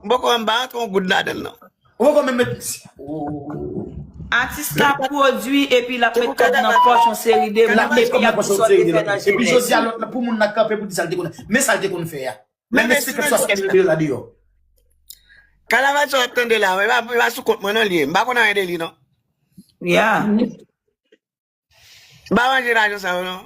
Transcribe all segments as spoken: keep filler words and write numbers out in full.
M poko menm pa rantre yon goud ladan l non. Ou poko menm met. Atis la pwodui epi l ap met kòb nan pòch yon seri de moun epi y ap di sa w te fè nan jenès. Epi jodi a lòt la pou moun nan kanpe pou di sa l te konn men sa l te konn fè a. Men men se kèk swa sèl de la deyò. Kanaval sa w ap tande la, e pa sou kont mwen non li ye. M pa konn anyen de li non. Yeah. M pa manje lajan sa yo non.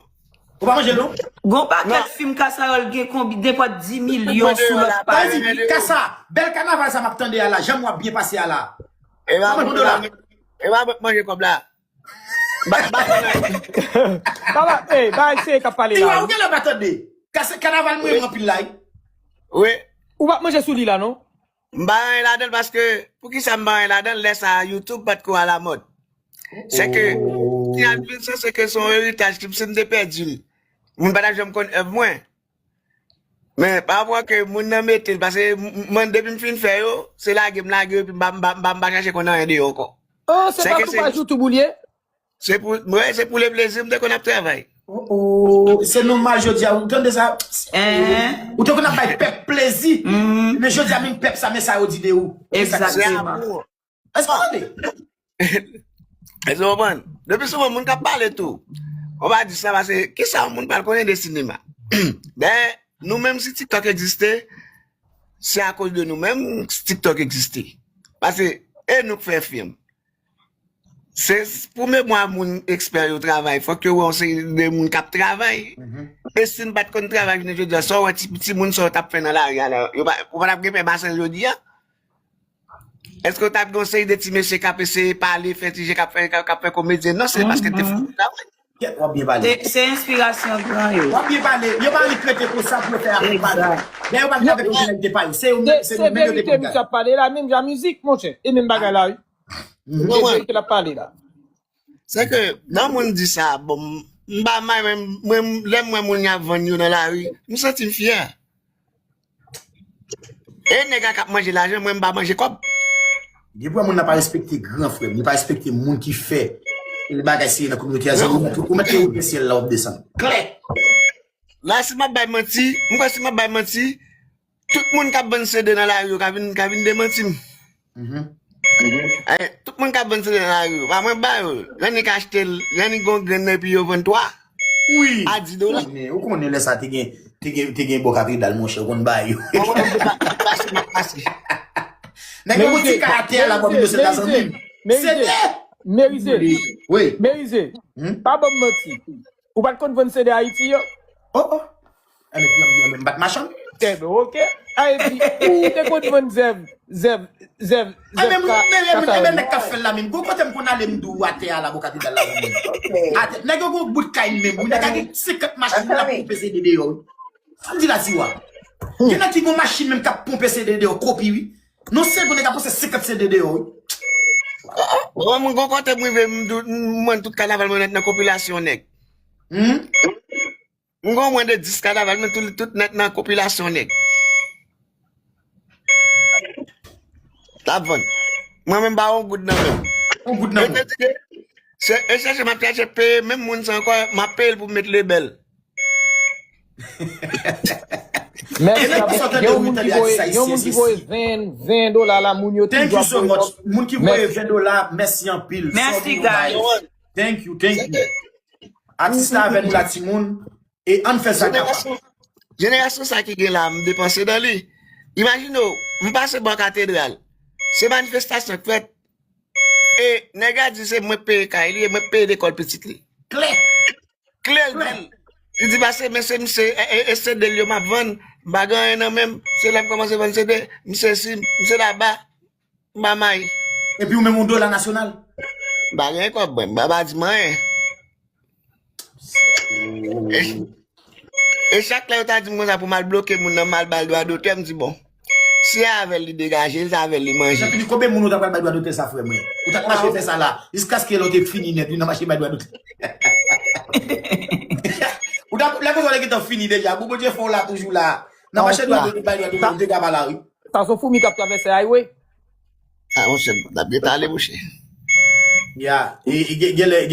Ou pa manje non? Gon pakèt fim Kasayòl gen konbi nenpòt di milyon sou lòt paj. Kasa, bèl kanaval sa m ap tande a la, janm w ap byen pase a la. E pa manje dola. E pa manje kòb la. Papa, ey, ba eseye k ap pale la. Ou gen lè pa tande. Kanaval mwen anpil la. Wi. Ou pa manje sou li la non. M pa anyen ladan l paske poukisa m pa anyen ladan l lè sa a YouTube pa t ko alamòd. Se ke ki al vin sa se ke se yon eritaj ki si m te pèdi l moun pa t ap janm konn èv mwen. Men pa rapò ke moun nan mete l paske mwen depi m fin fè yo se lage m lage yo epi m pa m pa m pa chache konn anyen de yo ankò. Oh se pa tou paj YouTube ou l ye? Se pou mwen, se pou le plezi m te konn ap travay. Oh, oh, se nòmal jodi a, ou tande sa? Ou te konn ap bay pèp plezi, men jodi a menm pèp sa, men sa yo di de ou. Egzakteman. Èske w tande? Èske w konprann? Depi souvan moun k ap pale tou. Ou pa di sa pase, kisa yon moun pral konnen de sinema? Dayè, nou menm si TikTok egziste, se akoz de nou menm TikTok egziste. Pase, e nou k fè fim. Se pou memwa moun ekspè yo travay, fòk yo wè yon seri de moun k ap travay. E si n pa t konn travay jounen jodi a, sa w wè ti timoun sa yo t ap fè nan lari a la, yo pa, ou pa t ap gen pè Basen jodi a? Èske w t ap gen yon seri de ti mesye k ap eseye pale, fè ti je k ap fè, k ap fè komedyen? Non, se paske te fouti travay. Kèt, w ap byen pale. Se, se enspirasyon gran yo. W ap byen pale. Yo pa annik rete konsa pou yo fè afè pa yo. Lè yo pa vin avèk orijinalite pa yo. Se yo menm, se nou menm yo te pou gade. Se verite misye ap pale la, menm jan mizik, monchè. E menm bagay la, wi. Se verite l ap pale la. Se ke, nan moun di sa, bon, m pa may, men mwen, lè m wè moun y ap vann yo nan lari, m santi m fyè. E nèg la k ap manje lajan, mwen m pa manje kòb. Depi w wè moun nan pa respekte gran frè m, li pa respekte moun ki fè bagay serye nan kominote a, zanmi, ou mèt te wout nan syèl la w ap desann. Klè! La si m ap bay manti, m kwè si m ap bay manti, tout moun k ap vann CD nan lari yo ka vin ka vin demanti m. Tout moun k ap vann CD nan lari yo, pa mwen k ba yo l. Jannik achte l, Jannik gen yon grenn nan epi yo vann twa a di dola. Ou konnen lè sa te gen te gen te gen bò katedral monchè, ou konn bagay yo. Nèg yo mouti kay atè a la bò Minosèl la zanmi m. Sede! Merize. Merize. Pa ban m manti. Ou pa t konn vann CD Ayiti yo? Oh oh. Ann epi ann ann bat machann. Enben oke. A epi ou te konn vann zèv zèv zèv zèv ka ka sa yo. Enben nèg k ap fè l la menm. Gon kote m konn ale m di w atè a la bò katedral la ou menm. Atè nèg yo gon bout kay menm wi nèg la gen senkant machin la pou peze de deyò wi. Sa m di la di w a. Gen nèg ki gon machin menm k ap ponpe CD deyò kopi wi. Non sèl pou nèg ap pase senkant CD deyò wi. Mwen mwen gon kote m rive m di w m wè tout kanaval mwen nèt nan konpilasyon nèg. Humm. M gon mwen de dis kanaval mwen tout tout nèt nan konpilasyon nèg. L ap vann. Mwen menm m pa yon goud nan men m. Yon goud nan men w. Se e chèche m ap chèche peye menm moun sa ankò m ap peye l pou m met lebèl. Mèsi anpil. Gen yon moun ki voye, gen yon moun ki voye ven, ven dola la, moun yo toujou ap voye kòb. Moun ki voye ven dola, mèsi anpil. Mèsi guys. Thank you, thank you. Atis la avè nou la timoun. E ann fè sa k ap. Jenerasyon sa ki gen la, m depanse nan li. Imajine w, m pase bò katedral. Se manifestasyon k fèt. E nèg la di se mwen k peye kay li e mwen k peye lekòl pitit li. Klè! Klè l di l. Li di pase men se misye e, e, e CD l yo m ap vann, m pa gen anyen nan men m, se lè m kòmanse vann CD, misye si, misye laba, m pa may. Epi ou menm yon dola nasyonal? M pa gen kòb mwen, m pa pa di m anyen. E chak lè yo ta di m konsa pou m al bloke moun nan, m al ba l dwa dotè, m di bon. Si e avè l li degaje, se avè l li manje. Epi konbyen moun ou ta pral bay dwa dotè sa frè mwen? Ou ta mache fè sa la, jiskaske lè w te fini nèt wi nan mache bay dwa dotè. Ou ta lè konsa w te gentan fini deja, bon Bondye fè w la toujou la. Nan mache dwa dotè bay dwa dotè, ou te ka pa la wi. Sa se yon foumi k ap travèse highway. Ah monchè, n ap gentan ale monchè. Ya, e, e, gen, gen lè,